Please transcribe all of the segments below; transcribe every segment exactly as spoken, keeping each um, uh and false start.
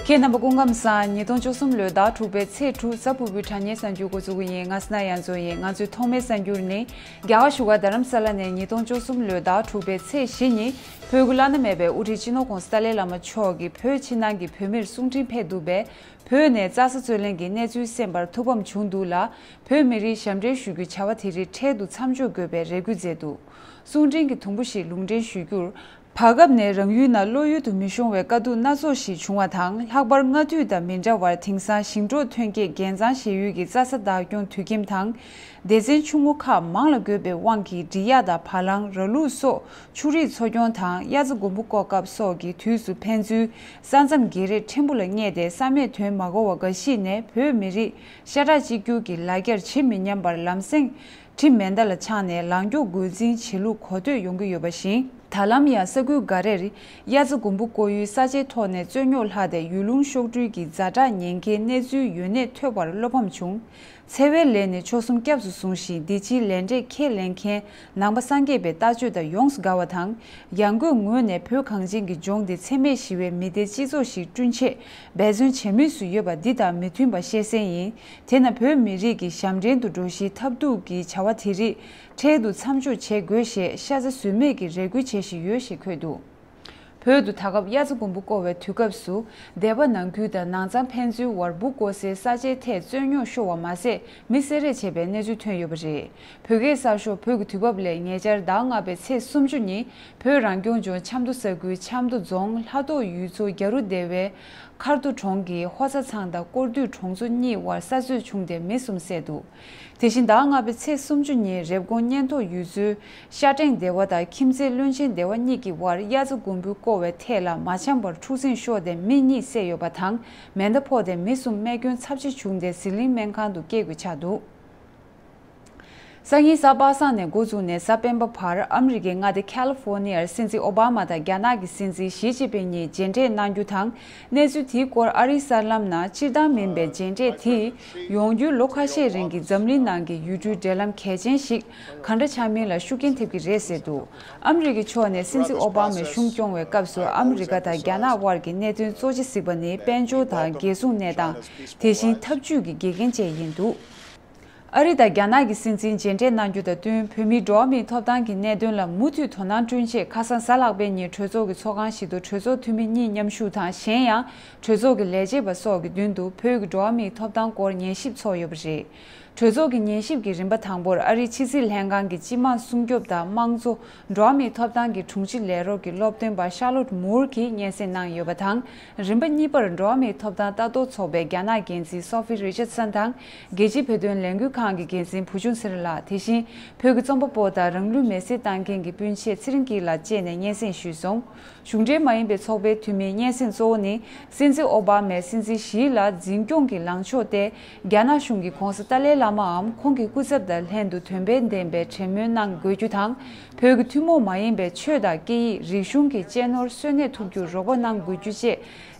ཁྱེད་རྣམ་པ་སྐུ་ཁམས་བཟང་། ཉིས་སྟོང་བཅུ་གསུམ་ལོའི་ཟླ་དྲུག་པའི་ཚེས་དྲུག་གཟའ་ཕུར་བུའི་དྲ་བརྙན་གསར་འགྱུར་འགོ་འཛུགས་ཀྱི་ཡིན། ང་སི་ན་ཡ་མཚོ་ཡིན། ང་ཚོའི་ཐོག་མའི་གསར་འགྱུར་ནི། རྒྱ་གར་བཞུགས་སྒར་རྡ་རམ་ས་ལ་ནས་ཉིས་སྟོང་བཅུ་གསུམ་ལོའི་ཟླ་དྲུག་པའི་ཚེས་བཞི་ཉིན་བོད་ཀྱི་བླ་ན་མེད་པའི་དབུ་ཁྲིད་སྤྱི་ནོར་༸གོང་ས་ཏཱ་ལའི་བླ་མ་མཆོག་གིས་བོད་ཕྱི་ནང་གི་བོད་མིར་གསུང་འཕྲིན་ཕེབས་འདུག་པས། བོད་ནས་རྩྭ་ས་རྩོད་ལེན་གྱི་གནས་ཚུལ་གསན་པར་ཐུགས་ཕམ་བྱུང་འདུག་ལ། བོད་མི་རིགས་ཞབས་འདྲེན་ཞུ་རྒྱུའི་བྱ་བ་དེ་རིགས་འཕྲལ་དུ་མཚམས་འཇོག་དགོས་པའི་རེ་སྐུལ་མཛད་འདུག། གསུང་འཕྲིན་གྱི་དུམ་བུ་ཞིག་ལུང་འདྲེན་ཞུ་རྒྱུར། བར་སྐབས་ནས་རང་ཡུལ་ནང་བློ་ཡུལ་དུ་མི་ཤོང་བའི་དཀའ་སྡུག་སྣ་ཚོགས་ཤིག་བྱུང་བ་དང་། ལྷག་པར་སྔ་དུས་དང་མི་འདྲ་བར་དེང་སང་ཞིང་འབྲོག་ཐོན་སྐྱེད་རྒྱལ་གཙང་བྱེད་ཡུལ་གྱི་རྩྭ་ས་བདག་སྐྱོང་དུད་ཁྱིམ་དང་། སྡེ་ཚན་ཆུང་ངུ་ཁག་མང་ལ་དགོས་པའི་དབང་གིས་འབྲི་གཡག་དང་བ་ལང་། ར་ལུག་སོགས་ཕྱུགས་རིགས་འཚོ་སྐྱོང་དང་། གཡའ་རྩེ་མགོན་པོ་སྐོར་སྐབས་སོགས་ཀྱི་དུས་སུ་ཕན་ཚུན་ས་མཚམས་བརྒལ་རེས་ཕྲན་བུ་ལ་བསྙད་དེ་བསམ་མེད་དོན་མ་གོ་བ་འགའ་ཞིག་ནས་བོད་མི་རིགས་ཤ་ཁྲག་གཅིག་གྱུར་གྱི་ལ་རྒྱར་ཇི་མི་སྙམ་པར་ལམ་སེང་ཁྲིམས་མེ་མདའ་ལ་འཕྱང་ནས་ལངས་སྐྱོ་རྒོལ་འཛིང་བྱེད་ལུགས་གོ་ཐོས་ཡོང་གི་ཡོད་པ་བཞིན། ད་ལམ་ཡང་ས་ཁུལ་འགའ་རེར་གཡའ་རྩེ་མགོན་པོ་སྐོར་ཡུལ་ས་ཆའི་ཐོག་ནས་རྩོད་རྙོག་ལྷགས་ཏེ་ཡུལ་ལུང་གཤོག་སྒྲོལ་གྱི་ཛ་དྲག་ཉེན་ཁའི་གནས་ཚུལ་ཡོད་གནས་ཐོས་པར་བློ་ཕམ་བྱུང་། འཚེ་བའི་ལས་ནི་ཆོལ་གསུམ་སྐྱབས་སུ་བཟུང་ཞིང་། འདི་ཕྱིའི་ལས་འབྲས་ཁས་ལེན་མཁན་ནང་པ་སངས་རྒྱས་པའི་ལྟ་སྤྱོད་དང་ཡོངས་སུ་འགལ་བ་དང་། ཡང་སྒོས་ངོས་ནས་བོད་གངས་ཅན་གྱི་ལྗོངས་འདི་འཚེ་མེད་ཞི་བའི་མི་སྡེ་སྤྱི་ཚོགས་ཤིག་བསྐྲུན་ཆེད་འབད་བརྩོན་བྱེད་མུས་སུ་ཡོད་པ་འདི་དང་མི་མཐུན་པ་ཤེས་གསལ་ཡིན། དེས་ན་བོད་མི་རིགས་ཀྱི་ཞབས་འདྲེན་དུ་འགྲོ་གཞིའི་ཐབས་སྡུག་གི་བྱ་བ་དེ་རིགས་འཕྲལ་དུ་མཚམས་འཇོག་བྱེད་དགོས་ཞེས་ཤ་ཚ་ཟོལ་མེད་ཀྱི་རེ་སྐུལ་བྱེད་བཞིན་ཡོད་ཞེས་འཁོད་འདུག། བོད་དུ་ད་སྐབས་གཡའ་རྩེ་མགོན་པོ་སྐོར་བའི་དུས་སྐབས་སུ་སྡེ་པ་ནང་ཁུལ་དང་ནང་གཙང་ཕན་ཚུན་དབར་འབུ་བརྐོ་སའི་ས་ཆའི་ཐད་རྩོད་རྙོག་ཤོར་བ་མ་ཟད། མི་བསད་རེས་བྱས་པའི་གནས་ཚུལ་ཐོན་ཡོད་པ་རེད། བོད་སྐད་གསར་ཤོག་བོད་ཀྱི་དུས་བབ་ལས་ཉེ་ཆར་ཟླ་ལྔ་པའི་ཚེས་སུམ་ཅུ་ཉིན་བོད་རང་སྐྱོང་ལྗོངས་ཆབ་མདོ་ས་ཁུལ་ཆབ་མདོ་རྫོང་ལྷ་ཐོག་ཡུལ་ཚོ་རྒྱ་རུ་སྡེ་བའི་མཁར་རྡོ་གྲོང་གི་ཧོ་ས་ཚང་དང་སྐོར་སྡུད་གྲོང་ཚོ་གཉིས་དབར་ས་རྩོད་བྱུང་སྟེ་མི་གསུམ་བསད་འདུག། དེ་བཞིན་ཟླ་ལྔ་པའི་ཚེས་སུམ་ཅུ་ཉིན་རེབ་གོང་གཉན་ཐོག་ཡུལ་ཚོའི་ཤ་ཕྲེང་སྡེ་བ་དང་ཁྱིམ་མཚེས་བློན་ཆེན་སྡེ་བ་གཉིས་ཀྱི་དབར་གཡའ་རྩེ་མགོན་པོའི་སྐོར་བའི་ཐད་ལ་མ་འཆམ་པར་འཁྲུག་འཛིང་ཤོར་ཏེ་མི་གཉིས་བསད་ཡོད་པ་དང་། མེ་མདའ་ཕོག་སྟེ་མི་གསུམ་རྨས་སྐྱོན་ཚབས་ཆེ་བྱུང་སྟེ་ཟི་ལིང་སྨན་ཁང་དུ་སྐྱེལ་དགོས་ཆགས་འདུག། སང་ཉིན་གཟའ་པ་སངས་ནས་འགོ་བཙུགས་ནས་གཟའ་སྤེན་པ་བར་ཨ་མི་རི་ཀའི་མངའ་སྡེ་ཁ་ལི་ཧྥོ་ནི་ཡར་སྲིད་འཛིན་ཨོ་བྷ་མ་དང་རྒྱ་ནག་གི་སྲིད་འཛིན་ཞི་ཅིན་ཕིང་གཉིས་མཇལ་འཕྲད་གནང་རྒྱུ་དང་། གནས་ཚུལ་དེའི་སྐོར་ཨ་རིའི་གསར་ལམ་ནང་སྤྱིར་བཏང་མིན་པའི་མཇལ་འཕྲད་དེས་ཡོང་རྒྱུའི་ལོ་ཁ་ཤས་རིང་གི་འཛམ་གླིང་ནང་གི་ཡུལ་གྲུའི་འབྲེལ་ལམ་གལ་ཆེན་ཞིག་ག་འདྲ་ཆགས་མིན་ལ་ཤུགས་རྐྱེན་ཐེབས་ཀྱི་རེད་ཟེར་འདུག། ཨ་མི་རི་ཀའི་ཕྱོགས་ནས་སྲིད་འཛིན་ཨོ་བྷ་མའི་གཞུང་སྐྱོང་བའི་སྐབས་སུ་ཨ་མི་རི་ཀ་དང་རྒྱ་ནག་དབར་གྱི་གནད་དོན་གཙོ་ཆེ་གཟིགས་པ་ནི་དཔལ་འབྱོར་དང་རྒྱལ་སྲུང་གནས་སྟངས། དེ་བཞིན་འཐབ་ཇུས་ཀྱི་འགལ་རྐྱེན་བཅས་ཡིན་འདུག། ཨ་རི་དང་རྒྱ་ནག་གི་སྲིད་འཛིན་མཇལ་འཕྲད་གནང་རྒྱུ་དང་བསྟུན། བོད་མིའི་འགྲོ་བ་མིའི་ཐོབ་ཐང་གི་གནད་དོན་ལ་མུ་མཐུད་དོ་སྣང་བསྐྲུན་ཆེད་ཁ་སང་གཟའ་ལྷག་པའི་ཉིན་གྲོས་ཚོགས་ཀྱི་ཚོགས་ཁང་ཞིག་ཏུ་གྲོས་ཚོགས་འཐུས་མི་གཉིས་མཉམ་ཞུགས་དང་། གཞན་ཡང་གྲོས་ཚོགས་ཀྱི་ལས་བྱེད་པ་སོགས་ཀྱི་མདུན་དུ་བོད་ཀྱི་འགྲོ་བ་མིའི་ཐོབ་ཐང་སྐོར་ཉན་ཞིབ་ཚོགས་ཡོད་པ་རེད། གྲོས་ཚོགས་ཀྱི་ཉན་ཞིབ་ཀྱི་རིམ་པ་དང་པོར་ཨ་རིའི་ཕྱི་སྲིད་ལྷན་ཁང་གི་སྤྱི་དམངས་སྲུང་སྐྱོབ་དང་དམངས་གཙོ། འགྲོ་བ་མིའི་ཐོབ་ཐང་གི་དྲུང་ཆེ་ལས་རོགས་ཀྱི་སློབ་སྟོན་པ་ཤར་ལོད་མུར་གྱིས་སྙན་སེང་གནང་ཡོད་པ་དང་། རིམ་པ་གཉིས་པར་འགྲོ་བ་མིའི་ཐོབ་ཐང་ལྟ་རྟོག་ཚོགས་པའི་རྒྱ་ནག་འགན་འཛིན་སོ་ཧྥི་རི་ཅར་སན་དང་། རྒྱལ་སྤྱིའི་བོད་དོན་ལས་འགུལ་ཁང་གི་འགན་འཛིན་བུ་ཆུང་ཚེ་རིང་ལགས། དེ་བཞིན་བོད་ཀྱི་རྩོམ་པ་པོ་དང་རང་ལུས་མེར་སྲེག་བཏང་མཁན་གྱི་སྤུན་མཆེད་ཚེ་རིང་སྐྱིད་ལགས་བཅས་ནས་སྙན་སེང་ཞུས་སོང་། གཞུང་འབྲེལ་མ་ཡིན་པའི་ཚོགས་པའི་འཐུས་མིའི་སྙན་སེང་གཙོ་བོ་ནི། སྲིད་འཛིན་ཨོ་བྷ་མས་སྲིད་འཛིན་ཞི་ལ་འཛིན་སྐྱོང་གི་ལངས་ཕྱོགས་ཏེ། རྒྱ་ནག་གཞུང་གིས་༸གོང་ས་ཏཱ་ལའི་བླ་མའམ་ཁོང་གི་སྐུ་ཚབ་དང་ལྷན་དུ་དོན་ཕན་ལྡན་པའི་གྲོས་མོལ་གནང་དགོས་རྒྱུ་དང་། བོད་ཀྱི་ཐུན་མོང་མ་ཡིན་པའི་ཆོས་དང་སྐད་ཡིག་རིག་གཞུང་གི་གཅེས་ནོར་གསོན་གནས་ཐུབ་རྒྱུར་རོགས་པ་གནང་དགོས་རྒྱུ་བཅས་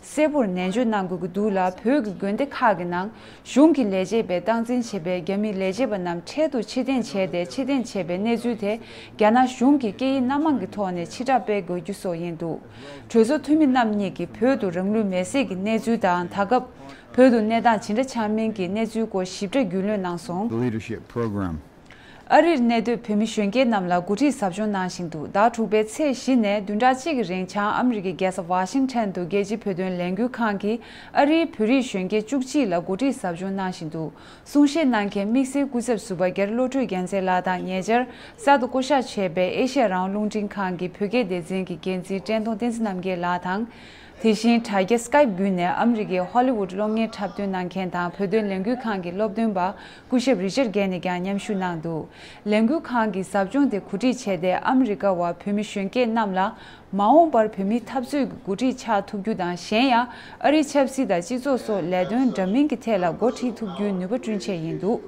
གསལ་པོར་ནན་བརྗོད་གནང་དགོས་ཀྱི་འདུག་ལ། བོད་ཀྱི་དགོན་སྡེ་ཁག་གི་ནང་གཞུང་གི་ལས་བྱེད་པས་སྟངས་འཛིན་བྱེད་པའི་རྒྱ་མིའི་ལས་བྱེད་པ་རྣམས་འཕྲལ་དུ་ཕྱིར་འཐེན་བྱས་ཏེ། ཕྱིར་འཐེན་བྱས་པའི་གནས་ཚུལ་དེ་རྒྱ་ནག་གཞུང་གིས་སྐད་ཡིག་སྣ་མང་གི་ཐོག་ནས་ཕྱིར་བསྒྲགས་སྤེལ་དགོས་རྒྱུ་སོགས་ཡིན་འདུག། གྲོས་ཚོགས་འཐུས་མི་རྣམ་གཉིས་ཀྱིས་བོད་དུ་རང་ལུས་མེར་སྲེག་གི་གནས་ཚུལ་དང་། ད་སྐབས་བོད་དུ་གནས་སྟངས་ཇི་འདྲ་ཆགས་མིན་གྱི་གནས་ཚུལ་སྐོར་ཞིབ་ཕྲ་རྒྱུས་ལོན་གནང་སོང་། The Leadership Program. ཨ་རིར་གནས་སྡོད་བོད་མི་གཞོན་སྐྱེས་རྣམས་ལ་འགོ་ཁྲིད་ཟབ་སྦྱོང་གནང་བཞིན་འདུག། ཟླ་དྲུག་པའི་ཚེས་བཞི་ནས་བདུན་ཕྲག་གཅིག་གི་རིང་བྱང་ཨ་མི་རི་ཀའི་རྒྱལ་ས་ཝ་ཤིང་ཊོན་དུ་རྒྱལ་སྤྱིའི་བོད་དོན་ལས་འགུལ་ཁང་གིས་ཨ་རིའི་བོད་རིགས་གཞོན་སྐྱེས་བཅུ་གཅིག་ལ་འགོ་ཁྲིད་ཟབ་སྦྱོང་གནང་བཞིན་འདུག། གསུང་བཤད་གནང་མཁན་དམིགས་བསལ་སྐུ་ཚབ་ཟུར་པ་རྒྱ་རི་བློ་གྲོས་རྒྱལ་མཚན་ལགས་དང་། ཉེ་ཆར་གསར་དུ་བསྐོ་གཞག་བྱས་པའི་ཨེ་ཤེ་ཡ་རང་དབང་རླུང་འཕྲིན་ཁང་གི་བོད་སྐད་སྡེ་ཚན་གྱི་འགན་འཛིན་བཀྲས་མཐོང་བསྟན་འཛིན་རྣམ་རྒྱལ་ལགས་དང་། དེ་བཞིན་དྲ་རྒྱ་Skype་བརྒྱུད་ནས་ཨ་མི་རི་ཀའི་ཧོ་ལི་ཝུད་གློག་བརྙན་འཁྲབ་སྟོན་གནང་མཁན་དང་། བོད་དོན་ལས་འགུལ་ཁང་གི་སློབ་སྟོན་པ་སྐུ་ཞབས་རི་ཅར་གྷེ་ནས་ཀྱང་མཉམ་ཞུགས་གནང་འདུག། ལས་འགུལ་ཁང་གིས་ཟབ་སྦྱོང་དེ་གོ་སྒྲིག་བྱས་ཏེ། ཨ་མི་རི་ཀ་བ་བོད་མི་གཞོན་སྐྱེས་རྣམས་ལ་མ་འོངས་པར་བོད་མིའི་འཐབ་རྩོད་ཀྱི་འགོ་ཁྲིད་ཆགས་ཐུབ་རྒྱུ་དང་། གཞན་ཡང་ཨ་རིའི་ཆབ་སྲིད་དང་སྤྱི་ཚོགས་སོགས་ལས་དོན་འདྲ་མིན་གྱི་ཐད་ལ་འགོ་ཁྲིད་ཐུབ་རྒྱུའི་ནུས་པ་བསྐྲུན་ཆེད་ཡིན་འདུག།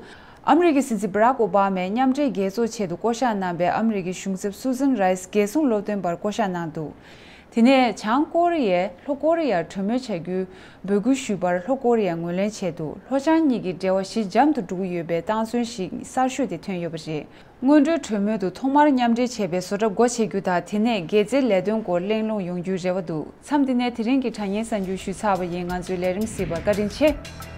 ཨ་མི་རི་ཀའི་སྲིད་འཛིན་བྷ་རག་ཨོ་བྷ་མས་མཉམ་འབྲེལ་རྒྱལ་ཚོགས་ཆེད་དུ་བསྐོ་གཞག་གནང་པའི་ཨ་མི་རི་ཀའི་གཞུང་ཚབ་སུ་ཛན་རའི་སི་རྒྱལ་སྲུང་སློབ་སྟོན་པར་བསྐོ་གཞག་གནང་འདུག། དེ་ནས་བྱང་ཀོ་རི་ཡས་ལྷོ་ཀོ་རི་ཡར་གྲོས་མོལ་བྱ་རྒྱུའི་འབོད་སྐུལ་ཞུས་པར་ལྷོ་ཀོ་རི་ཡ་ངོས་ལེན་བྱས་འདུག་ལྷོ་བྱང་གཉིས་ཀྱི་འབྲེལ་བ་ཞི་འཇམ་དུ་འགྲོ་གི་ཡོད་པའི་རྟགས་མཚོན་ཞིག་གསར་ཤོས་དེ་ཐོན་ཡོད་པ་རེད། སྔོན་འགྲོའི་གྲོས་མོལ་དུ་ཐོག་མར་མཉམ་འབྲེལ་བྱས་པའི་བཟོ་གྲྭ་སྒོ་ཕྱེ་རྒྱུ་དང་། དེ་ནས་དགེ་རྩའི་ལས་དོན་སྐོར་གླེང་སློང་ཡོང་རྒྱུའི་རེ་བ་འདུག་མཚམས་འདི་ནས་དེ་རིང་གི་དྲ་བརྙན་གསར་འགྱུར་ཞུས་ཚར་བ་ཡིན། ང་ཚོའི་ལས་རིམ་གཟིགས་པར་བཀའ་དྲིན་ཆེ།